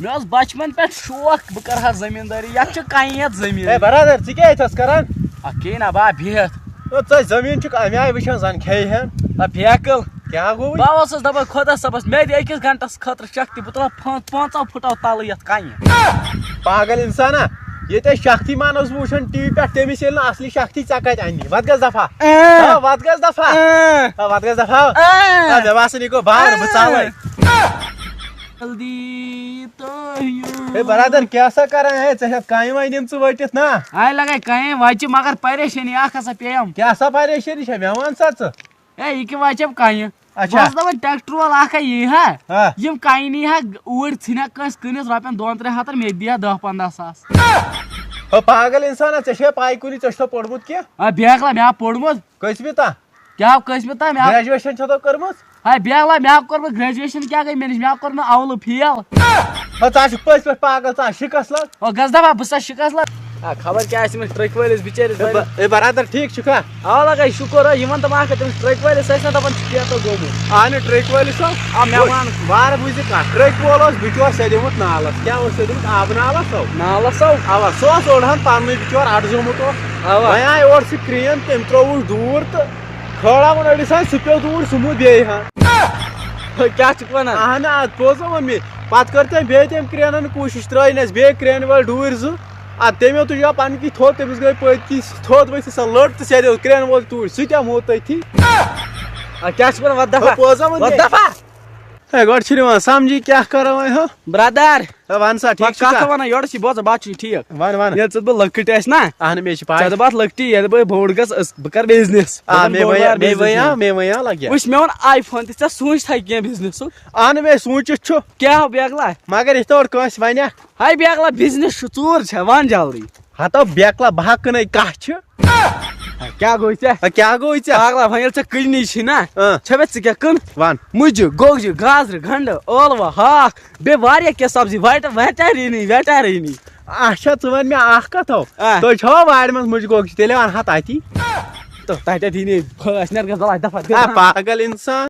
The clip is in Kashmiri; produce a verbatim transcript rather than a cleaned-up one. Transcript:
مےٚ اوس بچپن پٮ۪ٹھ شوق، بہٕ کرٕ ہا زٔمیٖندٲری۔ یتھ چھِ کَنہِ یتھ زٔمیٖن۔ ہے برادر، ژٕ کیٛاہ یتھس کران؟ اَدٕ کیٛاہ نا با، بِہِتھ۔ او، ژٕ زٔمیٖن چھُکھ اَمہِ آیہِ وٕچھان، زن کھیٚیہِ ہن۔ آ، بیکل۔ کیٛاہ گوٚوُے؟ بہٕ اوسُس دپان، خۄدا صٲبس، مےٚ دِ أکِس گنٹس خٲطرٕ شکتی، بہٕ تُلہٕ ہا پانٛژھ، پانٛژو پھٕٹو تلہٕ یتھ کَنہِ۔ پاگل انسانا، ییٚتہِ أسۍ شکتیمان اوس بہٕ وٕچھان ٹی وی پٮ۪ٹھ، تٔمِس ییٚلہِ نہٕ اصلی شکتی، ژےٚ کتہِ اَننی؟ وتھ گژھ دفعہ۔ آ، وتھ گژھ دفعہ۔ آ، وتھ گژھ دفعہ۔ آ، مےٚ باسان، یہِ گوٚو بار، بہٕ ژلے۔ جلدی تۄہہِ۔ ہے برادر، کیٛاہ سا کران ہے؟ ژےٚ چھَتھ کامہِ وامہِ دِمژٕ ؤٹِتھ نا؟ آے لگے کامہِ وچہِ، مگر پریشٲنی اکھ ہسا پیٚیَم۔ کیٛاہ سا پریشٲنی چھےٚ؟ مےٚ وَن سا ژٕ۔ ہے، یہِ کہِ وچہِ کامہِ۔ اچھا۔ بہٕ اوسُس دَپان، ٹریکٹر وول اکھ ہا یی ہا۔ آ۔ یِم کامہِ نی ہا اوٗرۍ، ژھٕنہِ ہا کٲنٛسہِ کٕنِتھ رۄپین دۄن ترٛٮ۪ن ہتن، مےٚ تہِ دی ہا دَہ پنٛداہ ساس۔ ہو پاگل انسانا، ژےٚ چھےٚ پاے کُنہِ، ژےٚ چھُتھا پوٚرمُت کینٛہہ؟ آ، بیکلا، مےٚ آو پوٚرمُت۔ کٔژمہِ تام؟ کیٛاہ ہو کٔژمہِ تام؟ مےٚ ہا، گریجویشن چھےٚ تۄہہِ کٔرمٕژ؟ ہے، بیگلا، مےٚ ہا کوٚر، بہٕ گریجویشن کیٛاہ گٔے؟ مےٚ نِش، مےٚ ہا کوٚر نہٕ اولہٕ فیل۔ ہے، ژٕ ہا چھُکھ پٔزۍ پٲٹھۍ پاگل، ژٕ ہا شِکس لگ۔ او، گژھ دپا، بہٕ سا شِکس لگ۔ آ، خبر کیٛاہ آسہِ أمِس ٹرٛکہِ وٲلِس بِچٲرِس اے، بنہِ۔ ب-، اے، برادر، ٹھیٖک چھُکھا؟ اوا لگے شُکُر، ہے، یہِ وَن تہٕ مےٚ اکھ کتھ، أمِس ٹرٛکہِ وٲلِس ٲسۍ نا دپان، ژٕ کیٛاہ تہٕ گوٚمُت؟ اہنہِ، ٹرٛکہِ وٲلِس اوس۔ آ، مےٚ وَن۔ وارٕ بوٗزِ کتھ، ٹرٛکہِ وول اوس بِچور سیدیومُت نالس۔ کیٛاہ اوس سیدیومُت؟ آبہٕ نالس ہو۔ نالس ہو؟ اوا، سُہ اوس اوٚڑ ہن پننُے بِچور اڈزومُت اوس۔ اوا۔ وۄنۍ آے اورٕ سُہ کرٛین، تٔمۍ ترٛووُس ڈوٗر تہٕ کھٲڑا ووٚن أڑِس ہن، سُہ پیوٚو دوٗر، سُہ موٗد بیٚیہِ ہن۔ کیٛاہ چھُکھ وَنان؟ اہن حظ، پوٚز ہا ووٚن مےٚ۔ پتہٕ کٔر تٔمۍ بیٚیہِ تٔمۍ کرٛینن کوٗشِش، ترٛٲے نَس بیٚیہِ کرٛینہٕ وٲلۍ ڈوٗرۍ زٕ۔ اَدٕ تٔمۍ اوٚن تُج پنٕنۍ کِنۍ تھوٚد، تٔمِس گٔے پٔتۍ کِنۍ تھوٚد ؤسِتھ سۄ لٔٹ تہٕ سیدیو کرٛینہٕ وول توٗرۍ، سُہ تہِ ہا موٗد تٔتھی۔ آ، کیٛاہ چھُکھ وَنان؟ وَتھ دفعہ۔ ہو، پوٚز ہا ووٚن وَتھ مےٚ۔ دفعہ۔ ہے، گۄڈٕ چھُنہٕ یِوان سمجھی کیٛاہ کرو وۄنۍ، ہو؟ برادر۔ ہے، وَن سا، ٹھیٖک وۄنۍ کَتھ چھُکھا؟ وَنان، یورٕ چھِ بوزان، بہٕ چھُس ٹھیٖک۔ وَن، وَن۔ ییٚلہِ ژٕ بہٕ لۄکٕٹۍ ٲسۍ نا، اہن، مےٚ چھِ پَے۔ ژےٚ دوٚپ اَتھ لۄکٹی، ییٚلہِ بہٕ بوٚڑ گژھٕ، أسۍ، بہٕ کَرٕ بِزنِس۔ آ، بہٕ کَرٕ مےٚ بوٚڑ وَنیا، بار مےٚ بِزنِس۔ وَنیا، مےٚ وَنیا لَگیا۔ وٕچھ، مےٚ ووٚن آی فون تہِ، ژےٚ سوٗنٛچ تھَے کینٛہہ بِزنِسُک۔ اہن، مےٚ سوٗنٛچِتھ چھُ۔ کیٛاہ ہو بیگلا؟ مگر یِتھ تور کٲنٛسہِ وَنیا۔ ہاے بیگلا، بِزنِس چھُ، ژوٗر چھےٚ، وَن جلدی۔ ہتو بیکلا، بہٕ ہا کٕنے کچھ۔ کیٛاہ گوٚو ژےٚ؟ ہا، کیٛاہ گوٚو ژےٚ؟ پاگلا، وۄنۍ ییٚلہِ ژےٚ کٕننی چھی نا، اۭں۔ چھےٚ مےٚ ژٕ کیٛاہ کٕن؟ وَن۔ مُجہِ، گۄگجہِ، گازرِ، گنٛڈٕ، ٲلوٕ، ہاکھ، بیٚیہِ واریاہ کینٛہہ سبزی، ویٹ-، ویٹرنی، ویٹرنی۔ اچھا، ژٕ وَن مےٚ اکھ کتھ ہو۔ آ۔ تُہۍ چھوا وارِ منٛز مُجہِ گۄگجہِ؟ تیٚلہِ اَنہٕ ہا تَتی۔ تہٕ تَتہِ دی نے بہٕ ٲسۍ نٮ۪رٕ گژھ بلاے دفعہ۔ آ، پاگل انسان۔